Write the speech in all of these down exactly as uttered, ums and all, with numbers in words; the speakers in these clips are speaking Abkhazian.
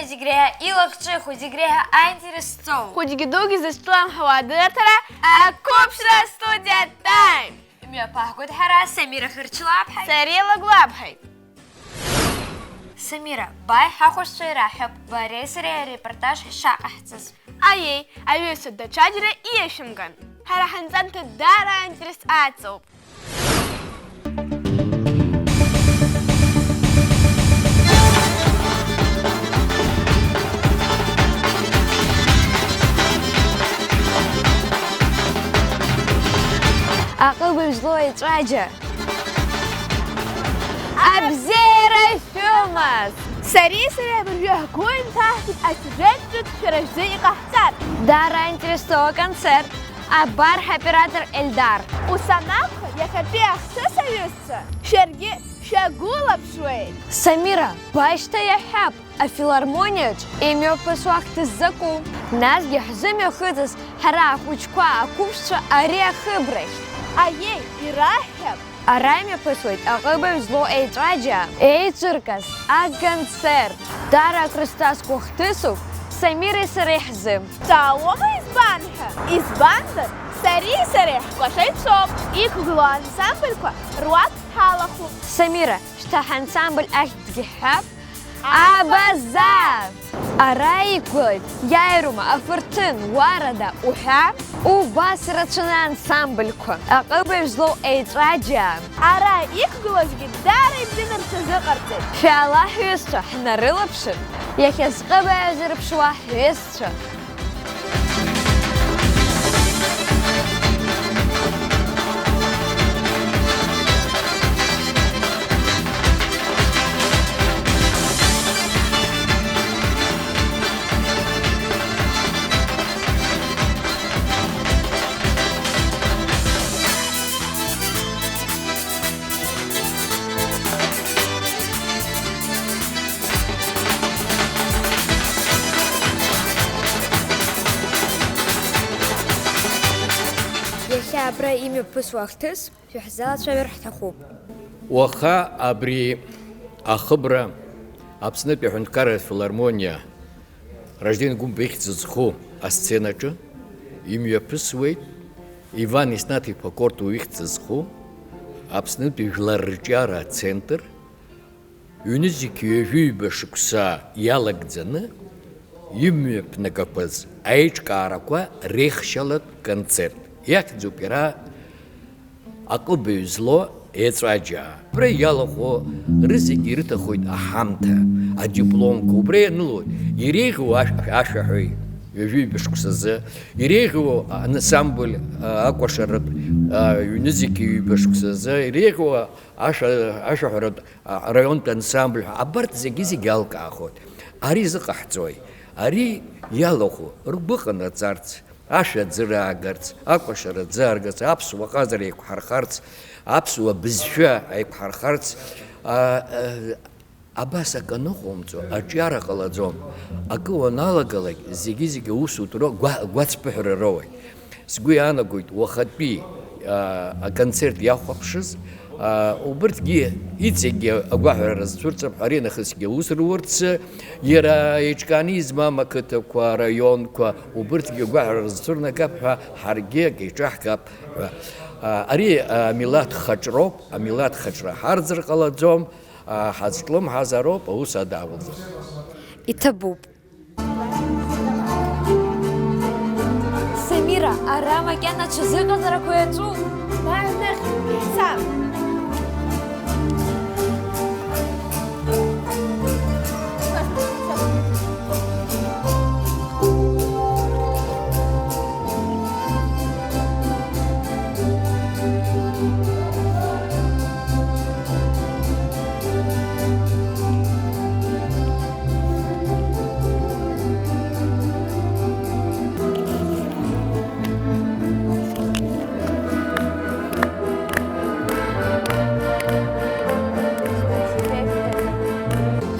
Зегь реиҳа илахҿыху, зегь реиҳа аинтерес зҵоу. Хәыҷгьы дугьы зызҿлымҳауа адырраҭара, ақәыԥшра студиа Time! Имҩаԥаҳгоит ҳара Самира Хырчлаԥҳаи. Сариа Лагәлаԥҳаи. Самира, бааи ҳахәаԥшцәа ираҳҳәап, бареи сареи арепортаж ҳшаҟаҳҵаз. Аиеи, аҩызцәа даҽаџьара ииашәымган. Ҳара ҳанҵамҭа даара аинтерес аҵоуп. Аҟыбаҩ злоу еҵәаџьа. Абзиара шәымаз! Сареи сареи абыржәы ҳгәы инҭаҳҵеит асиужет ҿыц шәара шәзы иҟаҳҵар. Даара аинтересоу аконцерт. Абар ҳоператор Ельдар. Ус анакәха, иахьатәи ахҭыс аҩызцәа, шәаргьы шәагәылаԥшуеит. Самира, башьҭа иаҳҳәап, афилармониаҿ имҩаԥысуа ахҭыс закәу? Насгьы ҳзымҩахыҵыз ҳара ахәыҷқәа ақәыԥшцәа ари ахыбрахь. Аиеи, ираҳҳәап. Ара имҩаԥысуеит аҟыбаҩ злоу еҵәаџьаа еицыркыз аконцерт. Даара акрызҵазкуа хҭысуп Самиреи сареи ҳзы. Ҵаауама избан ҳәа? Избанзар, сареи сареи ҳкәашаҩцәоуп. Иқәгылоу ансамбльқәа руак ҳалахәуп. Самира, шьҭа ҳансамбль ахьӡгьы ҳҳәап? Абаза! Ара иқәгылеит Иаирума, Афырҭын, Уарада уҳәа, убас ирацәаны ансамбльқәа, аҟыбаҩ злоу еҵәаџьаа. Ара иқәгылазгьы даара ибзианы рҽазыҟарҵеит. Шәаала ҳҩызцәа, ҳнарылаԥшып иахьа зҟыбаҩ азырԥшуа ҳҩызцәа. Иахьа абра имҩаԥысуа ахҭыс шәаҳзалацәажәар ҳҭахуп. Уаха абри ахыбра Аԥснытәи аҳәынҭқарратә филармониа Ражден Гәымба ихьӡ зху асценаҿы имҩаԥысуеит Иван Иснаҭ-иԥа Кортуа ихьӡ зху Аԥснытәи жәлар рҿиара ацентр. Ҩнызқь ҩажәи ҩба шықәса иалагӡаны имҩаԥнагақәаз аиҿкаарақәа реихшьалатә концерт иахьӡуп иара Аҟыбаҩ злоу еҵәаџьаа. Убра иалахәу рызегьы ирыҭахоит аҳамҭа, адипломқәа. Убра ианылоит иреиӷьу ашә-, ашәаҳәаҩ ҩажәи ҩба шықәсазы, иреиӷьу ансамбль, а, акәашаратә, а, ҩнызқь ҩба шықәсазы, иреиӷьу ашәа-, ашәаҳәаратә араионтә ансамбль ҳәа, абарҭ зегьы-зегьы алкаахоит. Ари зыҟаҳҵои? Ари иалахәу ргәы ҟанаҵарц, ашәа аӡы раагарц, акәашара аӡы ааргарц, аԥсуа ҟазара еиқәҳархарц, аԥсуа бызшәа еиқәҳархарц, а, а, абас акы аныҟоумҵо, аҿиара ҟалаӡом. Акы уаналагалак, зегьы-зегьы аусутәра гәа-, гәацԥыҳәара роуеит. Сгәы иаанагоит, уахатәи, аа, аконцерт иахәаԥшыз, аа, убырҭгьы иҵегьгьы агәаҳәара рызцәырҵып ҳәа, ари нахысгьы аус рурц, иара еиҿкааны измам ақыҭақәа, араионқәа, убырҭгьы агәаҳәара рызцәырнагап ҳәа ҳаргьы акы иҿаҳгап ҳәа. Аа, ари, аа, амилаҭ хаҿроуп, амилаҭ хаҿра ҳарӡыр ҟалаӡом, аа, ҳазҿлымҳазароуп аус адавалҵар. Иҭабуп. Самира, ара макьана ҽазыҟаҵарақәа иаҿуп. Ма аҩныҟа ҳцап.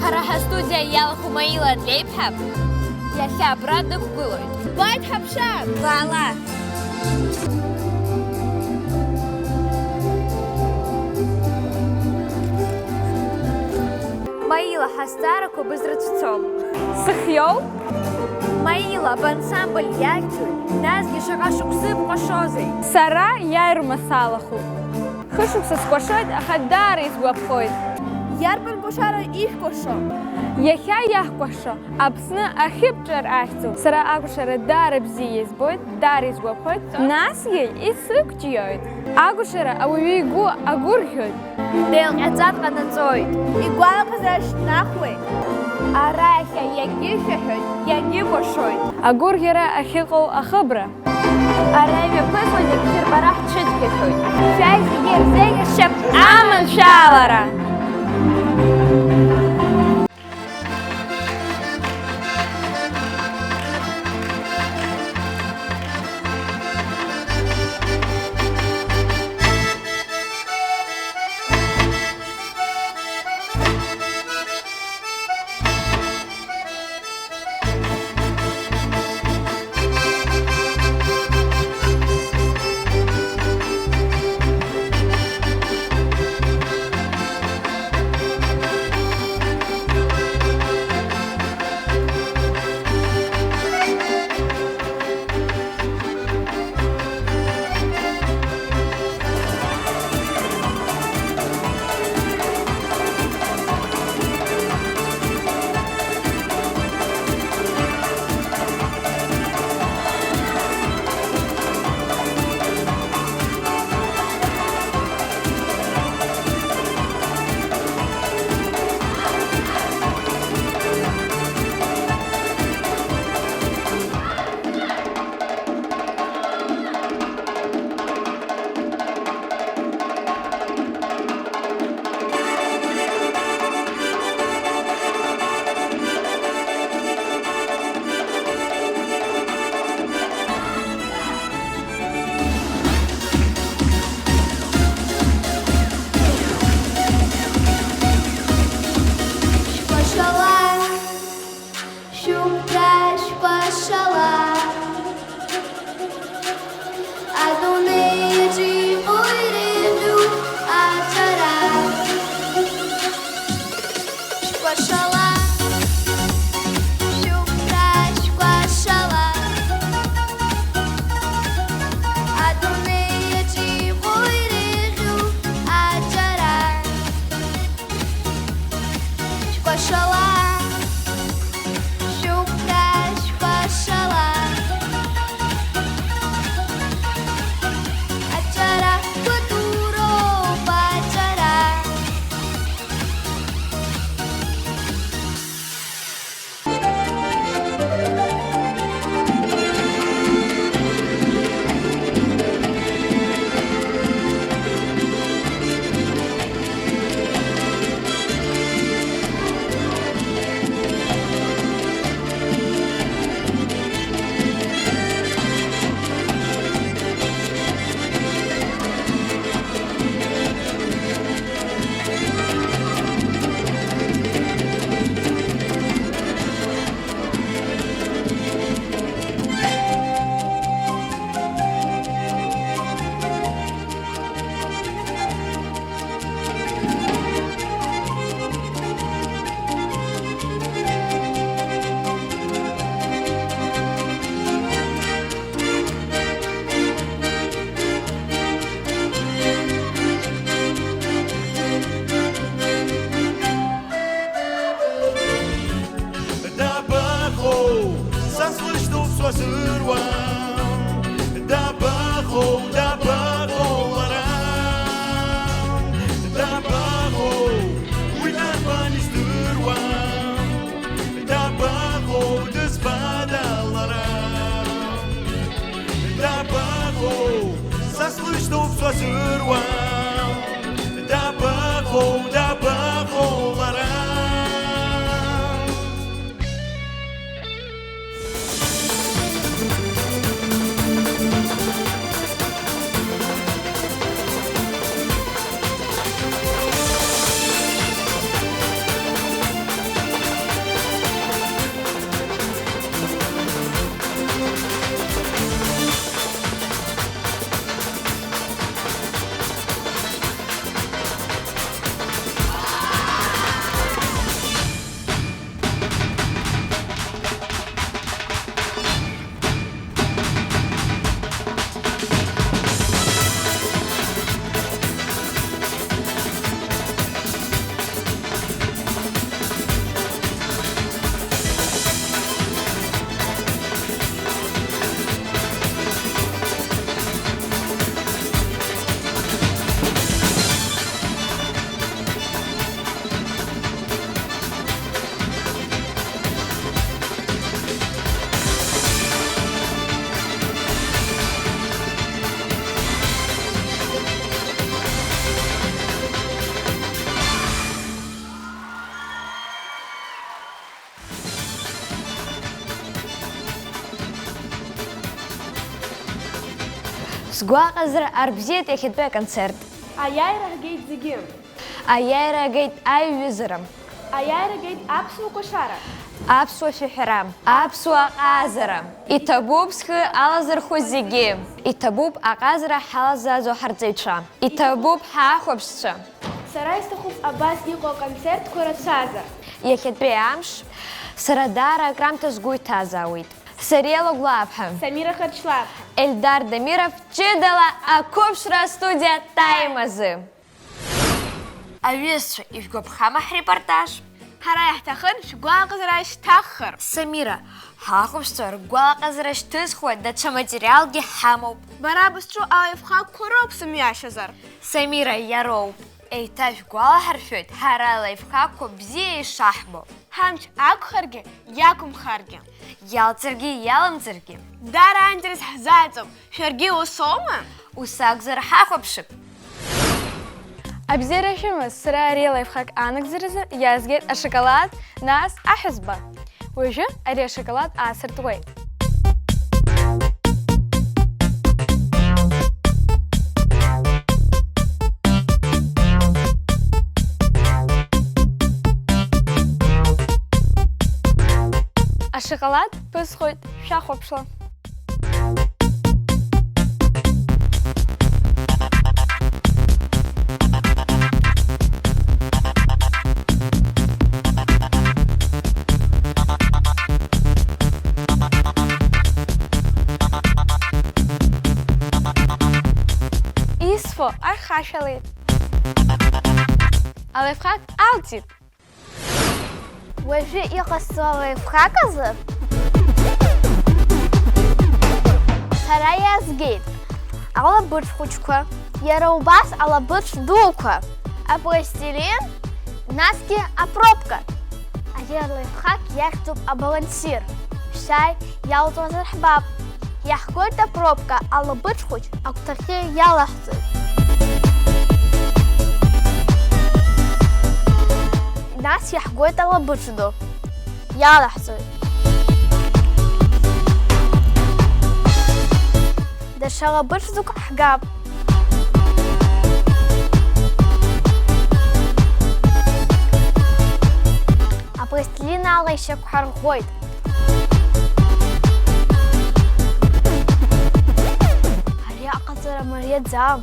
Ҳара ҳастудиа иалахәу Маила Адлеиԥҳа иахьа абра дықәгылоит. Бааит ҳаԥшаар! Баала! Маила, ҳазҵаарақәа бызрыцәцом. Сыхиоу? Маила, бансамбль иахьӡуи? Насгьы шаҟа шықәсы бкәашозеи? Сара иааирмасалахуп. Хышықәса скәашоит, аха даара исгәаԥхоит. Иарбан кәашара ишәкәашо? Иахьа иаҳкәашо Аԥсны ахьыбҿар ахьӡуп. Сара акәашара даара бзиа избоит, даара исгәаԥхоит, насгьы исықәҿиоит. Акәашара ауаҩы игәы агәырӷьоит. Деилҟьаҵа дҟанаҵоит. Игәалаҟазаашьа днахуеит. Ара иахьа иагьышәаҳәоит, иагьыкәашоит. Агәырӷьара ахьыҟоу ахыбра. Ара имҩаԥысуа зегь шәырбара ҳцәыцәгьахоит. Шәааи зегьы ирзеиӷьасшьап аманшәалара! Шәкәашала, шәыгәҭа шәкәашала, адунеиаҿ иҟоу иреиӷьу аҵара. Шәкәашала, шәыгәҭа шәкәашала, адунеиаҿ иҟоу иреиӷьу аҵара. Шәкәашала, шәыгәҭа шәкәашала, аҵара гәадуроуп, аҵара. Дабаҟоу, са слышьҭоуп, суазыруам. Дабаҟоу, дабаҟоу лара? Дабаҟоу, уи дарбан издыруам? Дабаҟоу, дызбада лара? Дабаҟоу, са слышьҭоуп, суазыруам. Дабаҟоу, дабаҟоу лара? Сгәаҟазара арбзиеит иахьатәи аконцерт. Аиааира ҳгеит зегьы. Аиааира агеит аиҩызара. Аиааира агеит аԥсуа кәашара. Аԥсуа шәаҳәара. Аԥсуа ҟазара. Иҭабуп схы алазырхәыз зегьы. Иҭабуп аҟазара ҳалазаазо ҳарҵаҩцәа. Иҭабуп ҳахәаԥшцәа. Сара исҭахуп абас иҟоу аконцертқәа рацәазар. Иахьатәи амш сара даара акрамҭа сгәы иҭазаауеит. Сариа Лагәлаԥҳа. Самира Хачлаԥҳа. Ельдар Дамиров ҷыдала ақәыԥшра астудиа Time азы. Аҩызцәа, ижәгәаԥхама ҳрепортаж? Ҳара иаҳҭахын шәгәаҟзара шьҭаҳхыр. Самира, ҳахәаԥшцәа ргәалаҟазара шьҭызхуа даҽа материалгьы ҳамоуп. Бара бызҿу алаифхакқәа роуп сымҩашьозар. Самира, иароуп. Еиҭа шәгәалаҳаршәоит ҳара алаифхакқәа бзиа ишаҳбо. Ҳамч ақәхаргьы, иақәымхаргьы. Иалҵыргьы, иалымҵыргьы. Дара аинтерес ҳзаҵоуп. Шәаргьы усоума? Ус акәзар, ҳахәаԥшып. Абзиара шәымаз, сара ари алаифхак анагӡаразы иаазгеит ашоколад, нас аҳәызба. Уажәы ари ашоколад аасыртуеит. Ашоколад ԥысхоит, шәахәаԥшла. Исфо архашәалеит. Алаифхак алҵит. Уажәы иҟасҵо алаифхак азы сара иаазгеит алабыҽ хәыҷқәа, иара убас алабыҽ дуқәа, апластилин, насгьы апробка. Ари алаифхак иахьӡуп абалансир. Шәааи, иалҵуазар ҳбап. Иаҳгоит апробка, алабыҽ хәыҷ агәҭахьы иалаҳҵоит. Нас иаҳгоит алабыҽ ду. Иалаҳҵоит. Даҽа лабыҽ дук ҳгап. Апластилин ала ишьақәҳарӷәӷәоит. Ари аҟаҵара мариаӡам.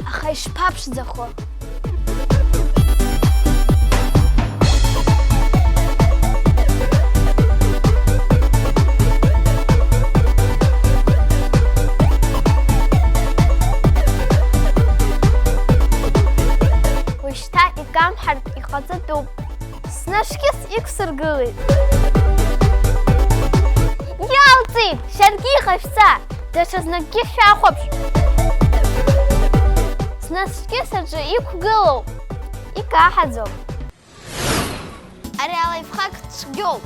Аха ишԥаԥшӡахо? Уажәшьҭа икамҳартә иҟаҵатәуп. Снашәкьыс иқәсыргылеит. Иалҵит! Шәаргьы иҟашәҵа! Даҽа зныкгьы шәахәаԥш! Снашәкьыс аҿы иқәгылоуп. Икаҳаӡом. Ари алаифхак цәгьоуп.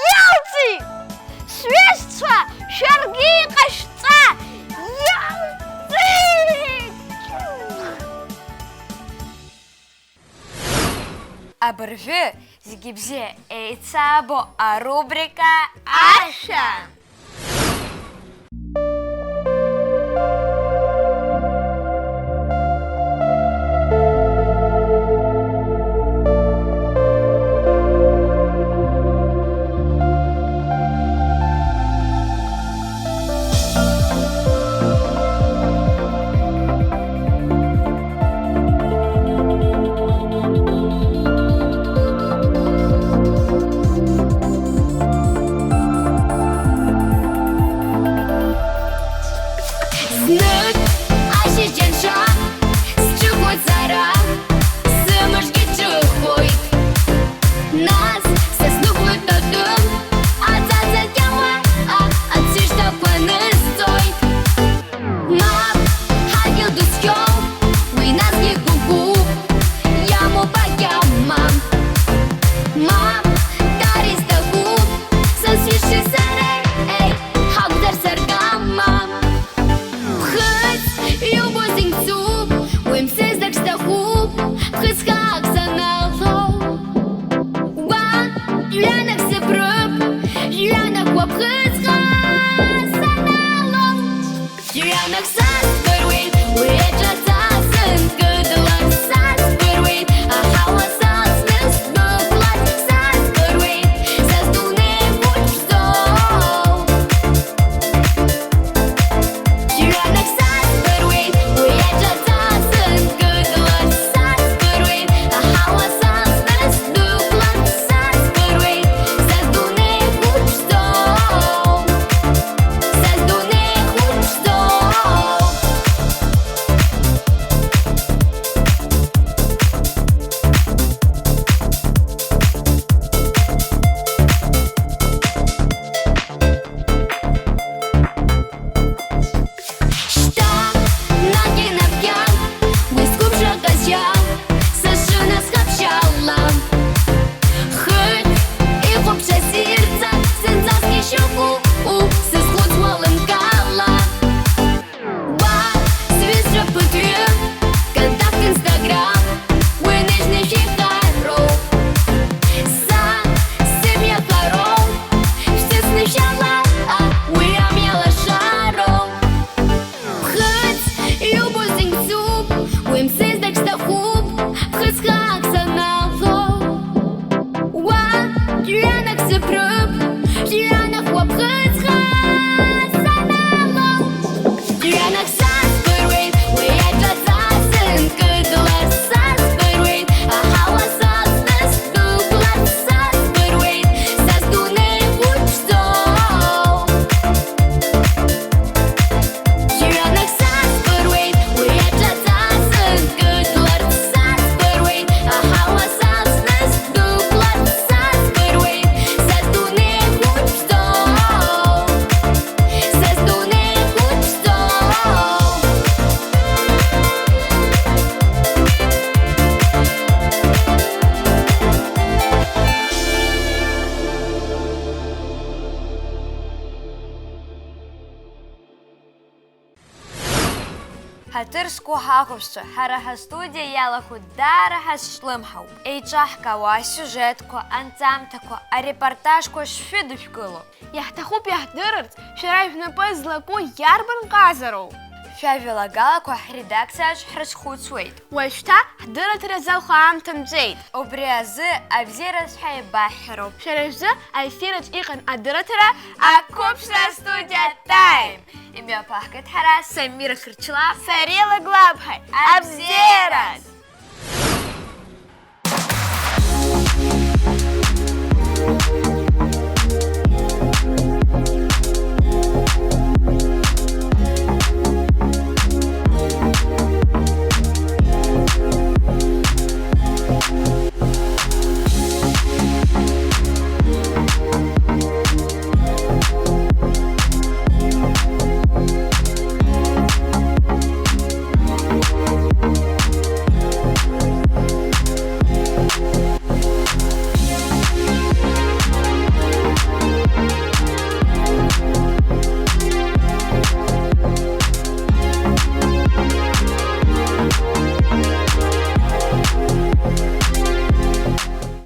Иалҵит! Сҩызцәа, шәаргьы иҟашәҵа! Иалҵит! Абыржәы зегьы бзиа еицаабо арубрика Ашәа! Ыцха саналоу, ҩанак саздыруеит, уи аҿаҵа сынкыдлар саздыруеит, аҳауа саҵны сдәықәлар саздыруеит, са сдунеи хәыҷӡоу. Ҩанак саздыруеит, уи аҿаҵа сынкыдлар саздыруеит, аҳауа саҵны сдәықәлар саздыруеит, са сдунеи хәыҷӡоу. Са сдунеи хәыҷӡоу. Ҳаҭыр зқәу ҳахәаԥшцәа, ҳара ҳастудиа иалахәу даара ҳазҿлымҳауп. Еиҿаҳкаауа асиужетқәа, анҵамҭақәа, арепортажқәа шшәыдышәкыло. Иаҳҭахуп иаҳдырырц, шәара шәнапы злаку иарбан ҟазароу? Шәажәалагалақәа ҳредакциаҿ ҳрызхәыцуеит. Уажәшьҭа ҳдырраҭара залхо аамҭа нҵәеит. Убри азы абзиараз ҳәа еибаҳҳәароуп. Шәара шәзы аефир аҿы иҟан адырраҭара Ақәыԥшра астудиа Time. Имҩаԥаҳгеит ҳара Самира Хырчла, Сарила Глабҳаи. Абзиараз!